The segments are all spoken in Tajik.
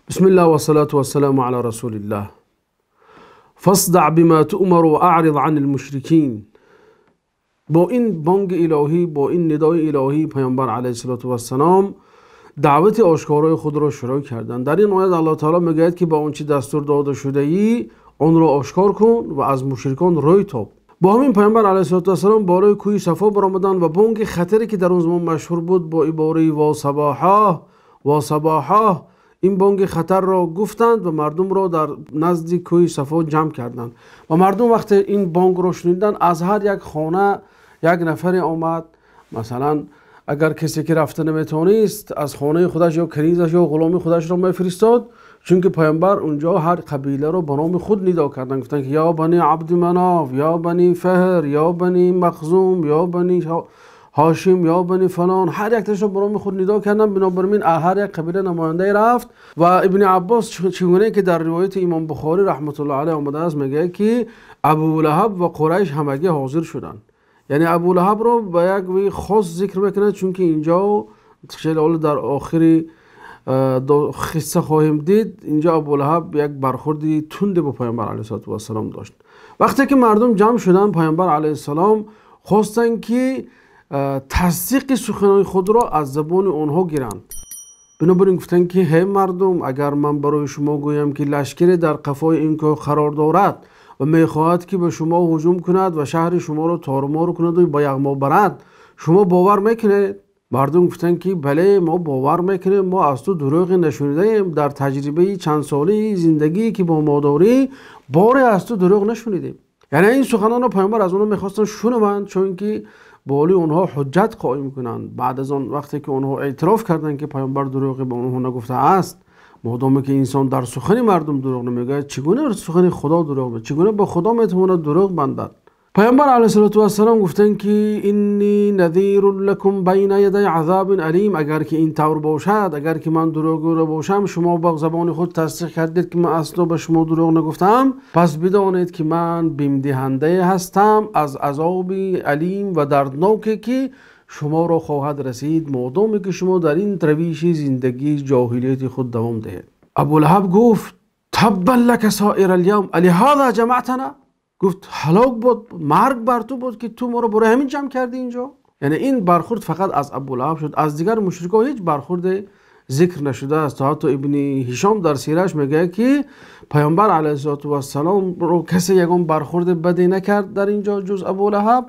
بسم الله والصلاة والسلام على رسول الله. فاصدع بما تؤمر وأعرض عن المشركين. با این بانگ الهی، با این ندای الهی پیامبر علیه الصلاة والسلام دعوت آشکارای خود را شروع کردند. در این آیت الله تعالی میگوید که با آنچه دستور داده شده ای آن را آشکار کن و از مشرکان روی تاب. با همین پیامبر علیه الصلاة والسلام بالای کوه صفا برآمدند و بانگ خطری که در اون زمان مشهور بود با عباره وا صباحا وا صباحا، این بانگ خطر را گفتند و مردم را در نزد کوه صفا جمع کردند. و مردم وقتی این بانگ را شنیدند از هر یک خانه یک نفر آمد. مثلا اگر کسی که رفته نمیتونست از خانه خودش یا کنیزش یا غلام خودش را میفرستاد، چون که پیامبر اونجا هر قبیله را به نام خود ندا کردند، گفتند که یا بنی عبد مناف، یا بنی فهر، یا بنی مخزوم، یا بنی هاشم، یا بنی فلان، هر یک تاش را به نام خود ندا کردند. بنابراین هر یک قبیله نماینده رفت. و ابن عباس چگونه که در روایت امام بخاری رحمت الله علیه آمده است میگه که ابو لهب و قریش همگی حاضر شدند. یعنی ابو لهب رو به یک خاص ذکر میکنه، چون که اینجا خیلی در آخری قصه خواهیم دید اینجا ابو لهب یک برخوردی تند با پیامبر علیه الصلاة والسلام داشت. وقتی که مردم جمع شدن، پیامبر علیه السلام خواستند که تصدیق سخنان خود را از زبان آنها گیرند. بنابراین گفتند که هی مردم، اگر من برای شما گویم که لشکری در قفای این کوه قرار دارد و میخواهد که به شما هجوم کند و شهر شما را تارمار کند و به یغما برد، شما باور میکنید؟ مردم گفتند که بله، ما باور میکنیم، ما از تو دروغ نشنیدیم، در تجربه چند ساله زندگی که با ما داری باری از تو دروغ نشنیدیم. یعنی این سخنان را پیامبر از آنها میخواستند شنوند، چون که بالی آنها حجت قائم کنند. بعد از آن وقتی که آنها اعتراف کردند که پیامبر دروغی به آنها نگفته است، مادامی که انسان در سخن مردم دروغ نمیگوید، چگونه در سخن خدا دروغ میگوید؟ چگونه با خدا میتواند دروغ بندد؟ پیامبر علیه الصلاة والسلام گفتند که انی نذیر لکم بین یدی عذاب الیم. اگر که این طور باشد، اگر که من دروغگو باشم، شما با زبان خود تصدیق کردید که من اصلا به شما دروغ نگفتم، پس بدانید که من بیم دهنده هستم از عذاب الیم و دردناکی که شما را خواهد رسید، مادامی که شما در این روش زندگی جاهلیت خود دوام دهید. ابو لهب گفت تبا لک سائر الیوم الهذا جمعتنا. گفت هلاک بود، مرگ بر تو بود که تو ما رو برای همین جمع کردی اینجا. یعنی این برخورد فقط از ابو لهب شد، از دیگر مشرکان هیچ برخورد ذکر نشده است. تا حتی ابن هشام در سیرش میگه که پیامبر علیه الصلاة والسلام رو کسی یگان برخورد بدی نکرد در اینجا جز ابو لهب.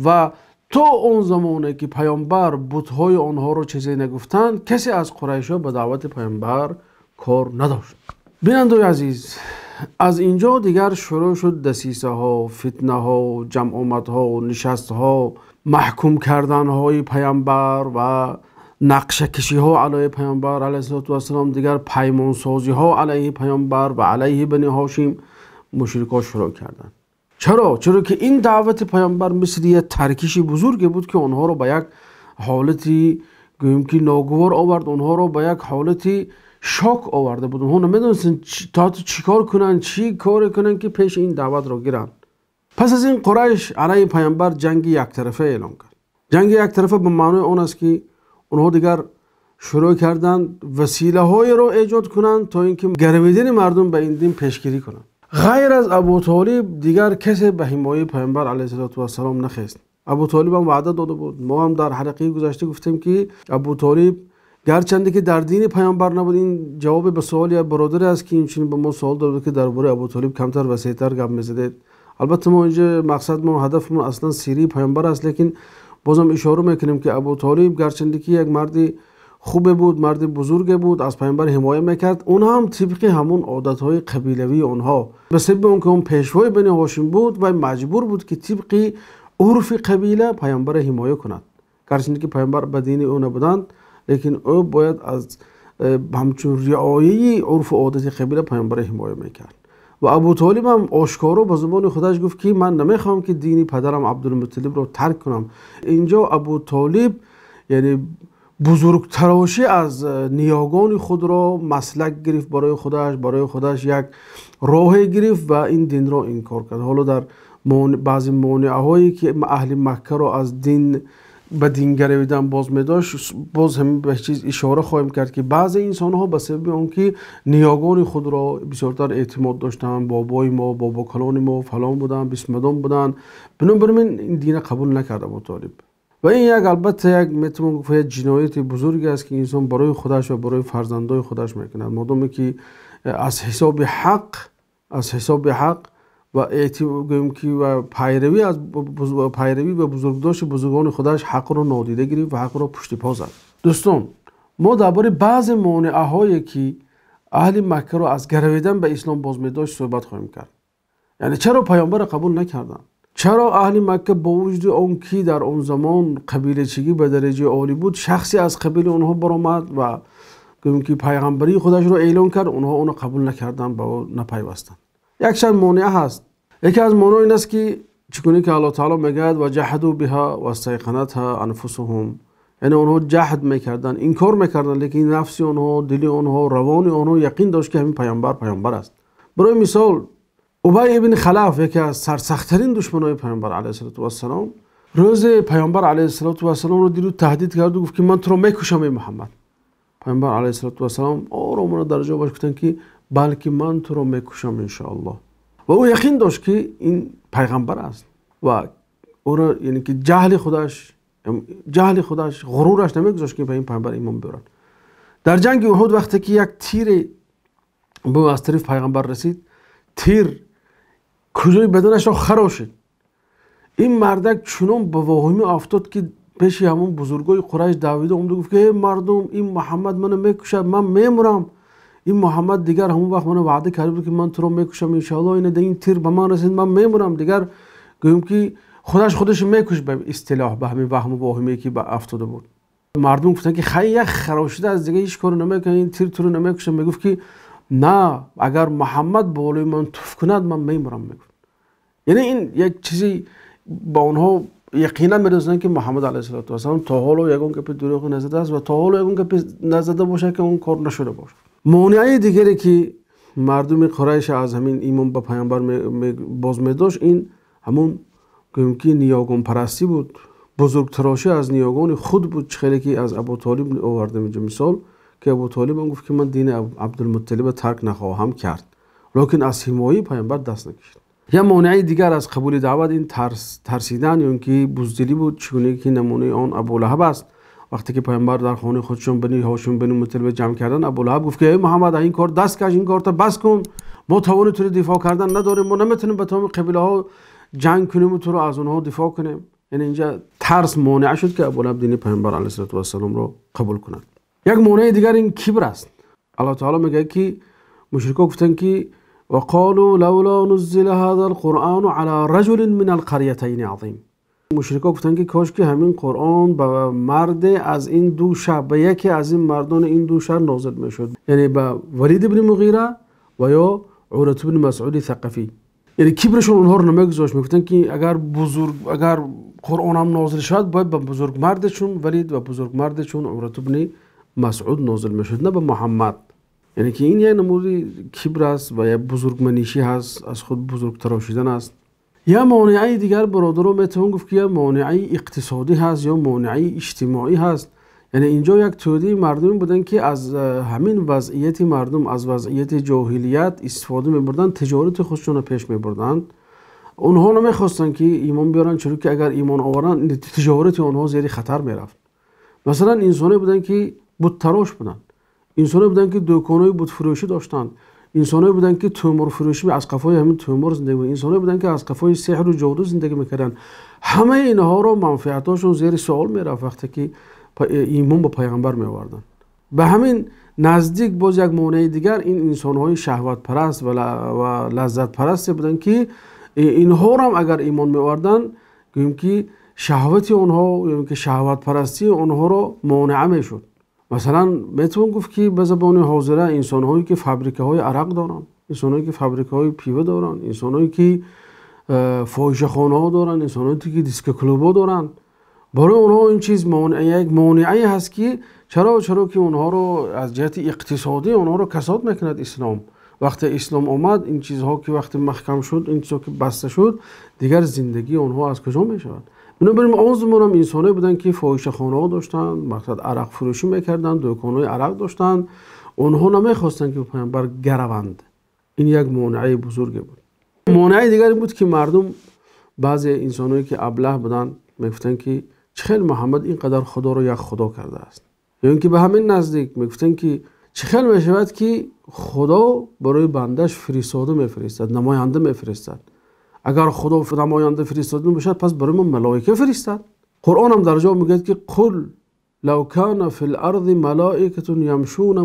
و تا اون زمانه که پیامبر بت‌های آنها رو چیزی نگفتند، کسی از قریش‌ها به دعوت پیامبر کار نداشت. بیننده‌های عزیز، از اینجا دیگر شروع شد دسیسه ها، فتنه ها، جمع آمدها، نشست ها، محکوم کردن های پیامبر و نقشه کشی ها علیه پیامبر علیه الصلاة والسلام، دیگر پیمان سازی ها علیه پیامبر و علیه بنی هاشم مشرکا شروع کردند. چرا؟ چرا که این دعوت پیامبر مثل یک ترکش بزرگی بود که آنها را به یک حالتی گوییم که ناگوار آورد، آنها را به یک حالتی شاک آورده بود. آنها نمیدونستند تا چیکار کنند، چی کار کنند که پیش این دعوت را گیرند. پس از این قریش علیه پیامبر جنگ یک طرفه اعلام کرد. جنگ یک طرفه به معنای آن است که آنها دیگر شروع کردند وسیله های را ایجاد کنند تا اینکه گرویدن مردم به این دین پیشگیری کنند. غیر از ابو طالب دیگر کسی به حمایه پیامبر علیه الصلاة والسلام نخواست. ابو طالب هم وعده داده بود. ما هم در حلقه گذشته گفتیم که ابو طالب گرچند که در دین پیامبر نبود، این جواب به سوال یک برادر است که اینچنین به ما سوال داد که درباره ابو طالب کمتر وسیع‌تر گپ می‌زدید. البته ما اینجا مقصد ما هدف ما اصلا سیری پیامبر است، لیکن بازم اشاره میکنیم که ابو طالب گرچند که یک مرد خوب بود، مرد بزرگ بود، از پیامبر حمایت میکرد، اون هم طبق همون عادت‌های قبیلوی آنها، به سبب اون که اون پیشوای بنی هاشم بود و مجبور بود که طبق عرف قبیله پیامبر حمایت کند. گرچند که پیامبر به دین او نبودند، لیکن او باید از همچون رعایه عرف و عادت قبیله پیامبر حمایت میکرد. و ابو طالب هم آشکارا به زبان خودش گفت که من نمیخوام که دین پدرم عبدالمطلب رو ترک کنم. اینجا ابو طالب یعنی بزرگتراشی از نیاگان خود را مسلک گرفت برای خودش، برای خودش یک راه گرفت و این دین را انکار کرد. حالا در بعضی مانع‌هایی که اهل مکه را از دین ба дин гаравидан боз медошт, боз ҳам ба чиз ишора хоҳем кард, ки баъзе инсонҳо ба сабаби он ки ниёгони худро бисёртар эътимод доштанд, бобои мо, бобокалони мо фалон буданд, бисмадон буданд, бинобар ин ин динро қабул накард Абу Толиб. Ва ин як албатта як метавон гуфт як ҷинояти бузурге аст, ки инсон барои худаш ва барои фарзандони худаш мекунад, модоме ки аз ҳисоби ҳақ ва гӯем ки ва пайравӣ аз пайравӣ ва бузургдошти бузургони худаш ҳақро нодида гирифт ва ҳақро пушти по зад. Дӯстон, мо дар бораи баъзе монеаҳое ки аҳли Маккаро аз гаравидан ба ислом боз медошт суҳбат хоҳем кард. Яъне чаро паёмбарро қабул накарданд? Чаро аҳли Макка бо вуҷуди он ки дар он замон қабилачигӣ ба дараҷаи олӣ буд, шахсе аз қабили онҳо баромад ва гӯем ки пайғамбарии худашро эълон кард, онҳо онро қабул накарданд, ба ӯ напайвастанд. Якчанд монеа ҳаст. Яке аз монеаҳо ин аст, ки чӣ гуна ки Аллоҳ таъоло мегӯяд: ва ҷаҳаду биҳа вастайқанатҳа анфусуҳум, яъне онҳо ҷаҳд мекарданд, инкор мекарданд, лекин нафси онҳо, дили онҳо, равони онҳо яқин дошт, ки ҳамин паёмбар паёмбар аст. Барои мисол Убай ибн Халаф, яке аз сарсахттарин душманони паёмбар алайҳиссалоту вассалом, рӯзе паёмбар алайҳиссалоту вассаломро дид ва таҳдид кард ва гуфт, ки ман туро мекушам, эй Муҳаммад. Паёмбар алайҳиссалоту вассалом оромона дар ҷавобаш гуфтанд, ки балки ман туро мекушам иншоаллоҳ. Ва ӯ яқин дошт, ки ин пайғамбар аст ва ӯро, яъне ки ҷаҳли худаш, ғурураш намегузошт, ки ба ин пайғамбар имон биёрад. Дар ҷанги Уҳуд вақте ки як тире аз тарафи пайғамбар расид, тир куҷои баданашро харошид. Ин мардак чунон ба воҳимӣ афтод, ки пеши ҳамон бузургои Қурайш давида омад ва гуфт, ки эй мардум, ин Муҳаммад маро мекушад, ман мемурам. Ин Муҳаммад дигар ҳамон вақт маро ваъда карда буд, ки ман туро мекушам иншоаллоҳ, ин ин тир ба ман расид, ман мемурам. Дигар гӯем ки худаш худаш мекушт, ба истилоҳ ба ҳамин ваҳму воҳиме ки ба афтода буд. Мардум гуфтанд, ки хай, як харошида аз дига ҳеҷ коре намекунад, ин тир туро намекушад. Мегуфт, ки на, агар Муҳаммад болои ман туф кунад, ман мемурам, мегуфт. Яъне ин як чизе ба онҳо яқинан медонистанд, ки Муҳаммад алайҳиссалоту вассалом то ҳоло ягон гапи дурӯғ назадааст ва то ҳоло ягон гапи назада бошад, ки он кор нашуда бошад. Монеаи дигаре ки мардуми Қурайш аз ҳамин имон ба паёмбар боз медошт, ин ҳамон гӯем ки ниёгонпарастӣ буд, бузургтарошӣ аз ниёгони худ буд, чӣ хеле ки аз Абу Толиб овардем инҷо мисол, ки Абу Толиб ҳам гуфт, ки ман дини Абдулмутталибро тарк нахоҳам кард, лекин аз ҳимояи паёмбар даст накашид. Як монеаи дигар аз қабули даъват ин тарсидан ё ин ки буздилӣ буд, чӣ гуна ки намунаи он Абу Лаҳаб аст. Вақте ки паёмбар дар хонаи худшон Бани Ҳошим, Бани Мутталиб ҷамъ карданд, Абу Лаҳаб гуфт, ки эй Муҳаммад, ин кор даст каш, ин корро бас кун, мо тавони туро дифоъ кардан надорем, мо наметавонем ба тамоми қабилаҳо ҷанг кунем ва туро аз онҳо дифоъ кунем. Яъне инҷа тарс монеа шуд, ки Абу Лаҳаб дини паёмбар алайҳиссалоту вассаломро қабул кунад. Як монеаи дигар ин кибр аст. Аллоҳ таъоло мегӯяд, ки мушрикҳо гуфтанд, ки وقالوا لولا نزل هذا القرآن على رجل من القريتين عظيم. мушрикҳо гуфтанд, ки кош ки ҳамин Қуръон ба марде аз ин ду шаҳр, ба яке аз ин мардони ин ду шаҳр нозил мешуд, яъне ба Валид ибни Муғира ва ё Урват ибни Масъуди Сақафӣ. Яъне кибрашон онҳоро намегузошт, мегуфтанд, ки агар Қуръон ҳам нозил шавад, бояд ба бузургмарде чун Валид ва бузургмарде чун Урват ибни Масъуд нозил мешуд, на ба Муҳаммад. Яъне ки ин як намуди кибр аст ва як бузургманишӣ ҳаст, аз худ бузургтарошидан аст. Як монеаи дигар, бародаро, метавон гуфт, ки як монеаи иқтисодӣ ҳаст ё монеаи иҷтимоӣ ҳаст. Яъне инҷо як тӯдаи мардуме буданд, ки аз ҳамин вазъияти мардум, аз вазъияти ҷоҳилият истифода мебурданд, тиҷорати худшонро пеш мебурданд. Онҳо намехостанд, ки имон биёранд, чунки агар имон оваранд, тиҷорати онҳо зери хатар мерафт. Масалан, инсоне буданд, ки буттарош буданд, инсоне буданд, ки дӯконҳои бутфурӯшӣ доштанд, инсоне буданд, ки тӯморфурӯшӣ аз қафои ҳамин тӯмор зиндагӣ мекарданд, инсоне буданд, ки аз қафои сеҳру ҷоду зиндагӣ мекарданд. Ҳамаи инҳоро манфиатҳошон зери суол мерафт вақте ки имон ба пайғамбар меоварданд. Ба ҳамин наздик боз як монеаи дигар ин инсонҳои шаҳватпараст ва лаззатпарасте буданд, ки инҳоро ҳам агар имон меоварданд, гӯем ки шаҳвати онҳо ё ки шаҳватпарастии онҳоро монеа мешуд. Масалан, метавон гуфт, ки ба забони ҳозира инсонҳое ки фабрикаҳои арақ доранд, инсонҳое ки фабрикаҳои пива доранд, инсонҳое ки фоҳишахонаҳо доранд, инсонҳое ки дискоклубҳо доранд, барои онҳо ин чиз як монеае ҳаст, ки чаро ки онҳоро аз ҷиҳати иқтисодӣ онҳоро касод мекунад ислом. Вақте ислом омад, ин чизҳо ки вақте маҳкам шуд, ин чизҳо ки баста шуд, дигар зиндагии онҳо аз куҷо мешавад? Бинобар ин он замон ҳам инсонҳое буданд, ки фоҳишахонаҳо доштанд, мақсад арақ фурӯшӣ мекарданд, дӯконҳои арақ доштанд. Онҳо намехостанд, ки ба паёмбар гараванд. Ин як монеаи бузурге буд. Монеаи дигар ин буд, ки мардум, баъзе инсонҳое ки аблаҳ буданд, мегуфтанд, ки чӣ хел Муҳаммад инқадар Худоро як худо кардааст. Ё инки ба ҳамин наздик мегуфтанд, ки чӣ хел мешавад, ки Худо барои бандааш фиристода мефиристад, намоянда мефиристад. Агар Худо намоянда фиристода бошад, пас барои мо малоика фиристад. Қуръон ҳам дар ҷо мегӯяд, ки قل لو كان في الأرض ملائكة يمشون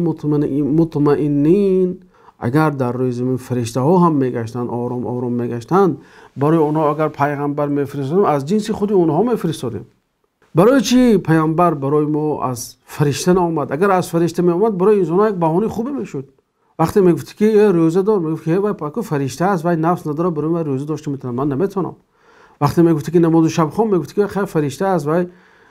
مطمئنين. Агар дар рӯи замин фариштаҳо ҳам мегаштанд, ором ором мегаштанд, барои онҳо агар пайғамбар мефиристодем, аз ҷинси худи онҳо мефиристодем. Барои чӣ пайғамбар барои мо аз фаришта наомад? Агар аз фаришта меомад, барои инсонҳо як баҳонаи хубе мешуд. Вақте мегуфт, ки рӯза дор, мегуфт, ки вай паку фаришта аст, вай нафс надорад, барои ман рӯза дошта метавонам, ман наметавонам. Вақте мегуфт, ки намози шаб хон, мегуфт, ки хайр фаришта аст, вай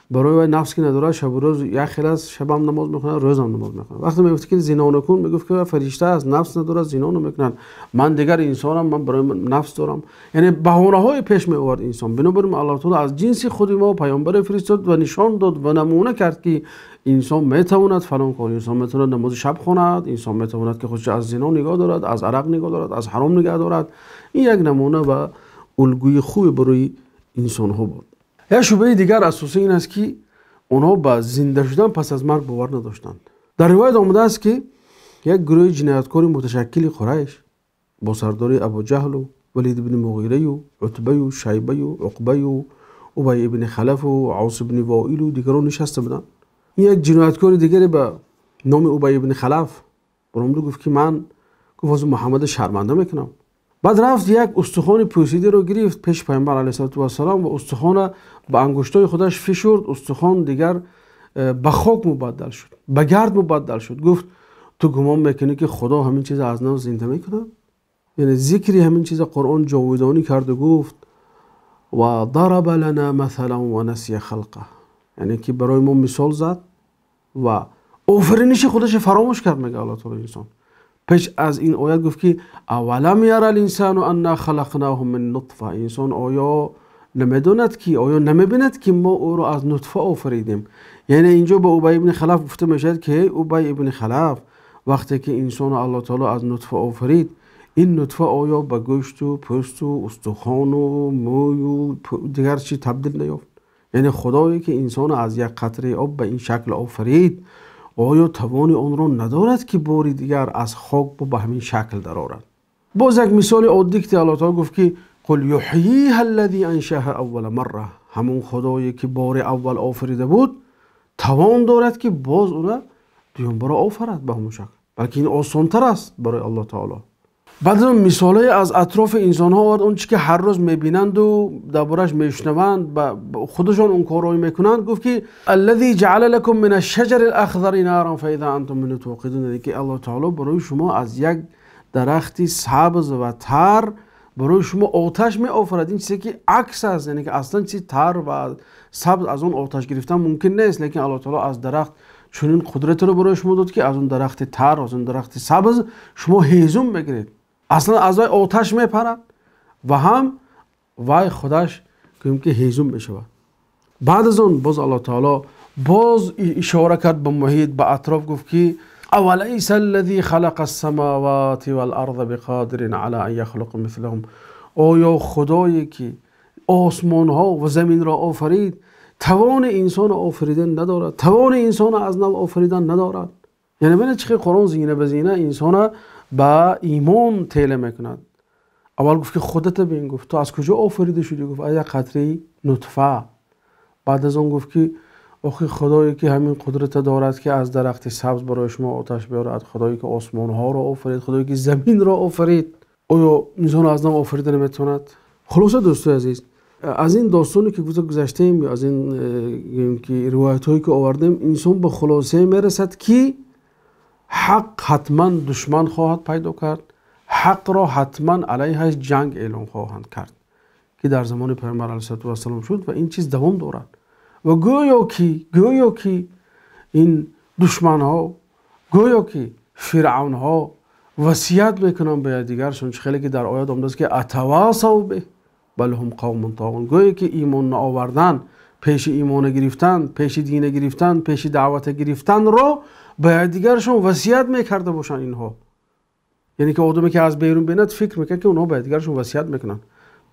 барои вай нафс ки надорад, шабу рӯз як хел аст, шаб ҳам намоз мехонад, рӯз ҳам намоз мехонад. Вақте мегуфт, ки зино накун, мегуфт, ки фаришта аст, нафс надорад, зино намекунад, ман дигар инсонам, ман барои нафс дорам. Яъне баҳонаҳое пеш меовард инсон. Бинобар ин Аллоҳ таъоло аз ҷинси худи мо паёмбаре фиристод ва нишон дод ва намуна кард, ки инсон метавонад фалон кор, инсон метавонад намози шаб хонад, инсон метавонад, ки худро аз зино нигоҳ дорад, аз арақ нигоҳ дорад, аз ҳаром нигоҳ дорад. Ин як намуна ва улгӯи хубе барои инсонҳо буд. Як шубҳаи дигар асосӣ ин аст, ки онҳо ба зинда шудан пас аз марг бовар надоштанд. Дар ривоят омадааст, ки як гурӯҳи ҷинояткори муташаккили Қурайш бо сардории Абуҷаҳлу, Валид ибни Муғираю, Утбаю, Шайбаю, Уқбаю, Убай ибни Халафу, Аус ибни Воилу дигарон нишаста буданд. Ин як ҷинояткори дигаре ба номи Убай ибни Халаф баромаду гуфт, ки ман, гуфт, ҳозир Муҳаммада шарманда мекунам. Баъд рафт як устухони пӯсидаро гирифт пеши паёмбар алайҳиссалоту вассалом ва устухона ба ангуштои худаш фишурд. Устухон дигар ба хок мубаддал шуд, ба гард мубаддал шуд. Гуфт: ту гумон мекунӣ, ки Худо ҳамин чиза аз нав зинда мекунад? Яъне зикри ҳамин чиза Қуръон ҷовидонӣ карду гуфт: ва дараба лана масалан ва насия халқа, яъне ки барои мо мисол зад ва офариниши худашро фаромӯш кард, мега Аллоҳ таъоло. Инсон пеш аз ин оят гуфт, ки авалам яра линсану анна халақнаҳу мин нутфа, инсон оё намедонад, ки оё намебинад, ки мо ӯро аз нутфа офаридем? Яъне инҷо ба Убай ибни Халаф гуфта мешавад, ки эй Убай ибни Халаф, вақте ки инсону Аллоҳ таъоло аз нутфа офарид, ин нутфа оё ба гӯшту пӯсту устухону мӯю дигар чӣ табдил наёфт? Яъне Худое ки инсону аз як қатраи об ба ин шакл офарид, оё тавони онро надорад, ки бори дигар аз хок ба ҳамин шакл дарорад? Боз як мисоли оддӣ, ки Аллоҳ таъоло гуфт, ки қул юҳйиҳа аллази аншаҳа аввала марра, ҳамон Худое ки бори аввал офарида буд, тавон дорад, ки боз ӯра дуюмбора офарад ба ҳамон шакл, балки ин осонтар аст барои Аллоҳ таъоло. Баъд аз он мисолҳое аз атрофи инсонҳо овард, он чи ки ҳар рӯз мебинанду дар борааш мешунаванд, худашон он корҳое мекунанд. Гуфт, ки аллази ҷаъала лакум мин ашшаҷари алахдари наран фаиза антум минҳу туқидун, яъне ки Аллоҳ таъоло барои шумо аз як дарахти сабз ва тар барои шумо оташ меофарад. Ин чизе ки акс аст, яъне ки аслан чизи тар ва сабз аз он оташ гирифтан мумкин нест, лекин Аллоҳ таъоло аз дарахт чунин қудратеро барои шумо дод, ки аз он дарахти тар, аз он дарахти сабз шумо ҳезум мегиред. Аслан аз вай оташ мепарад ва ҳам вай худаш гӯем ки ҳезум мешавад. Баъд аз он боз Аллоҳ таъоло боз ишора кард ба муҳит, ба атроф, гуфт, ки авалайса аллази халақа ассамавати валарза биқодирин ала ан яхлуқа мислаҳум, оё Худое ки осмонҳо ва заминро офарид, тавони инсонро офаридан надорад, тавони инсонро аз нав офаридан надорад? Яъне бинед, чӣ Қуръон зина ба зина инсонро ба имон тела мекунад. Аввал гуфт, ки худата бин, гуфт, ту аз куҷо офарида шудӣ? Гуфт, аз як қатраи нутфа. Баъд аз он гуфт, ки охи Худое ки ҳамин қудрата дорад, ки аз дарахти сабз барои шумо оташ биёрад, Худое ки осмонҳоро офарид, Худое ки заминро офарид, оё инсонро аз нав офарида наметавонад? Хулоса, дӯстои азиз, аз ин достоне ки гузаштем, аз ин ки ривоятҳое ки овардем, инсон ба хулосае мерасад, ки ҳақ ҳатман душман хоҳад пайдо кард, ҳақро ҳатман алайҳаш ҷанг эълон хоҳанд кард, ки дар замони паёмбар алайҳиссалоту вассалом шуд ва ин чиз давом дорад. Ва гӯё ки ин душманҳо, гӯё ки фиръавнҳо васият мекунанд ба якдигаршон, чӣ хеле ки дар оят омадааст, ки атавасав бе ба бал ҳум қавмун тоғун. Гӯё ки имон наовардан пеши имона гирифтан, пеши дина гирифтан, пеши даъвата гирифтанро ба якдигаршон васият мекарда бошанд инҳо. Яъне ки одаме ки аз берун бинад, фикр мекунад, ки онҳо ба якдигаршон васият мекунанд.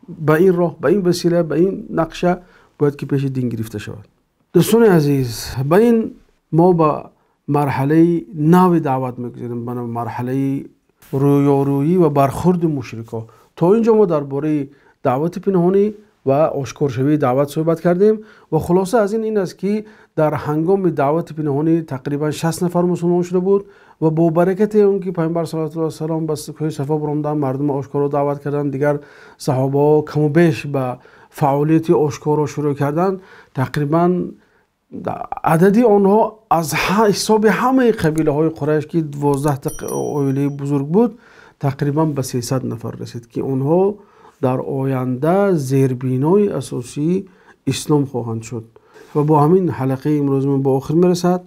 Ба ин роҳ, ба ин васила, ба ин нақша бояд ки пеши дин гирифта шавад. Дӯстони азиз, ба ин мо ба марҳалаи нави даъват мегузарем, ба марҳалаи рӯёрӯӣ ва бархурди мушрикҳо. То инҷо мо дар бораи даъвати пинҳонӣ ва ошкоршавии даъват суҳбат кардем ва хулоса аз ин аст, ки дар ҳангоми даъвати пинҳонӣ тақрибан 60 нафар мусулмон шуда буд ва бо баракати он ки пайғамбар саллаллоҳу алайҳи васаллам ба кӯҳи Сафо баромаданд, мардумро ошкоро даъват карданд, дигар саҳобаҳо каму беш ба фаъолияти ошкоро шурӯъ карданд. Тақрибан адади онҳо аз ҳисоби ҳамаи қабилаҳои Қурайш, ки 12 оилаи бузург буд, тақрибан ба 300 нафар расид, ки онҳо дар оянда зербинои асосии ислом хоҳанд шуд. Ва бо ҳамин ҳалқаи имрӯзи мо ба охир мерасад.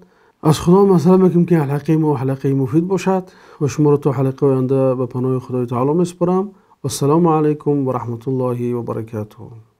Аз Худо масъала мекунем, ки ҳалқаи мо ҳалқаи муфид бошад ва шуморо то ҳалқаи оянда ба паноҳи Худои таоло месупорам. Вассалому алайкум ва раҳматуллоҳи ва баракатуҳ.